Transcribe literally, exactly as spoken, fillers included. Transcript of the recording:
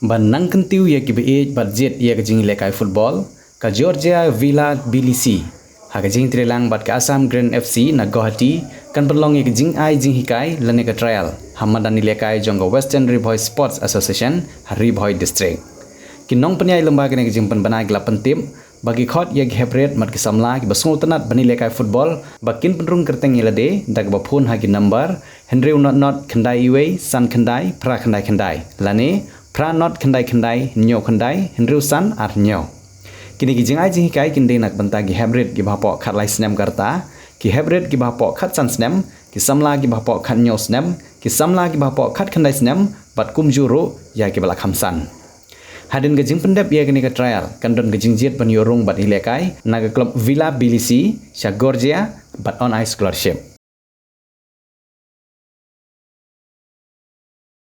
Ban nang kyntiew ïa kiba ïeit bad jied ïa ka jingïalehkai football, ka Georgia Villa Tbilisi ha ka jingtreilang bad ka Assam Grand F C na Guwahati kan pynlong ïa ka jingai jinghikai lane ka trial ha madan ïalehkai jong ka Western Ri Bhoi Sports Association ha Ri Bhoi District. Ki nongpynïaid lyngba kane ka jingpynbna ki la pyntip ba ki khot ïa ki hep rit bad ki samla kiba sngewtynnat ban ïalehkai football ba kin pynrung kyrteng ïa lade da kaba phone ha ki number hynriew not not khyndai wei san khyndai phra khyndai khyndai lane phra not khyndai khyndai hynñiew khyndai hynriew san ar hynñiew. Kine ki jingai jinghikai kin dei na ka bynta ki hep rit kiba hapoh khatlai snem ka rta, ki hep rit kiba hapoh khatsan snem, ki samla kiba hapoh khathynñiew snem, ki samla kiba hapoh khatkhyndai snem bad kumjuh ruh ïa kiba la kham san. Hadien ka jingpyndep ïa kane ka trial kan don ka jingjied ban ïoh rung bad ïalehkai na ka club Villa Tbilisi sha Georgia bad on ai scholarship.